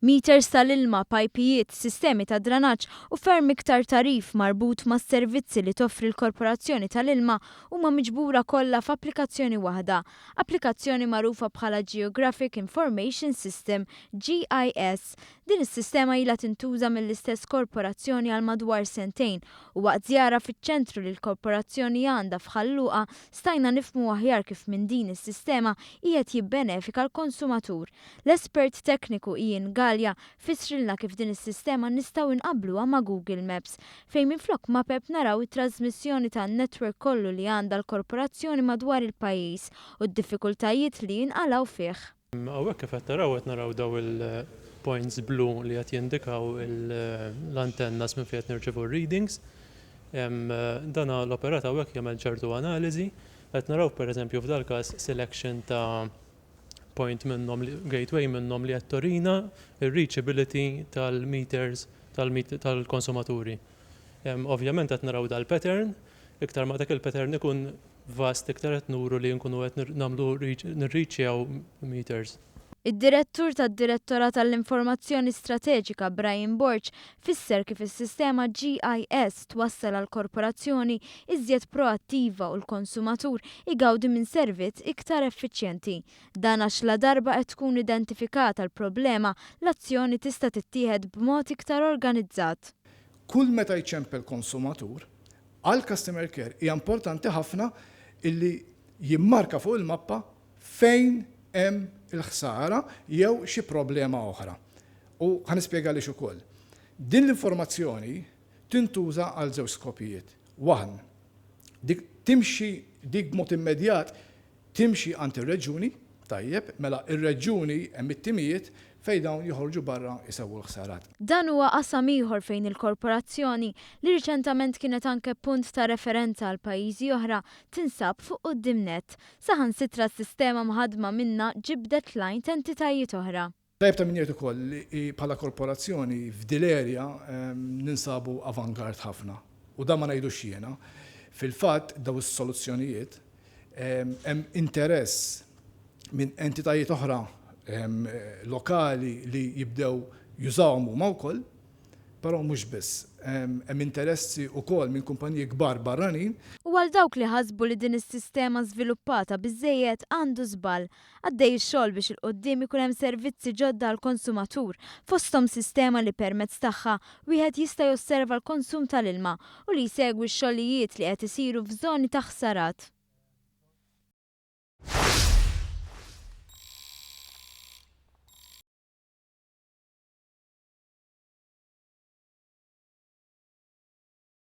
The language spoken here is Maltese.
Meters tal-ilma, pajpijiet, sistemi ta' dranaġġ u ferm iktar tagħrif marbut mas-servizzi li toffri l-Korporazzjoni tal-Ilma huma miġbura kollha f'applikazzjoni waħda, applikazzjoni magħrufa bħala Geographic Information System, GIS. Din is-sistema ilha tintuża mill-istess korporazzjoni għal madwar sentejn u waqt żjara fiċ-ċentru li l-korporazzjoni għandha f'Ħal Luqa stajna nifhmu aħjar kif minn din is-sistema qiegħed jibbenefika l-konsumatur. L-espert tekniku Ian Galea fissrilna kif din is-sistema nistgħu nqabbluha ma' Google Maps, fejn minflok mapep naraw it-trażmissjoni tan-network kollu li għandha l-korporazzjoni madwar il-pajjiż u d-diffikultajiet li jinqalgħu fih. Hawnhekk kif qed taraw qed naraw daw il-points blu li qed jindikaw l-antennas minn fejn qed nirċievu r-readings. Dan l-operat hawnhekk jagħmel ċertu analiżi. Qed naraw pereżempju f'dal-każ selection ta' point minnhom, gateway minnhom li qed turina r-reachability tal-meters tal-konsumaturi. Ovvjament qed naraw dal-pattern, iktar ma dak il-pattern ikun vast iktar qed nuru li nkunu qed nagħmlu nirreachjaw meters. Id-Direttur tad-Direttorat għall-Informazzjoni Strateġika Brian Borg fisser kif is-sistema GIS twassal għal korporazzjoni iżjed proattiva u l-konsumatur igawdi minn servizz iktar effiċjenti. Dan għax ladarba qed tkun identifikata l-problema, l-azzjoni tista' tittieħed b'mod iktar organizzat. Kull meta jċempel konsumatur, għal customer care hija importanti ħafna illi jimmarka fuq il-mappa fejn hemm il-ħsara jew xi problema oħra. U ħa nispjega għaliex ukoll. Din l-informazzjoni tintuża għal żewġ skopijiet. One, dik timxi dik b'mod immedjat timxi għand ir-reġjuni, tajjeb, mela ir-reġjuni hemm it-timijiet fejn dawn joħorġu barra jsewwu l-ħsarat. Dan huwa qasam ieħor fejn il-korporazzjoni, li riċentament kienet anke punt ta' referenza għal pajjiżi oħra, tinsab fuq quddiem nett. Saħansitra s-sistema mħaddma minnha ġibdet l-għajn t'entitajiet oħra. Tajjeb ta' min jgħid ukoll li bħala korporazzjoni f'dil-area ninsabu avant-garde ħafna. U dan ma ngħidux jiena. Fil-fatt dawn is-soluzzjonijiet hemm interess minn entitajiet oħra lokali li jibdew jużawhom huma wkoll. Però mhux biss. Hemm interessi wkoll minn kumpaniji kbar barranin. U għal dawk li ħasbu li din is-sistema żviluppata biżżejjed għandu żball. Għaddej ix-xogħol biex 'il quddiem ikun hemm servizzi ġodda għall-konsumatur, fosthom sistema li permezz tagħha wieħed jista' josserva l-konsum tal-ilma u li jsegwi x-xogħlijiet li qed isiru f'żoni ta' ħsarat.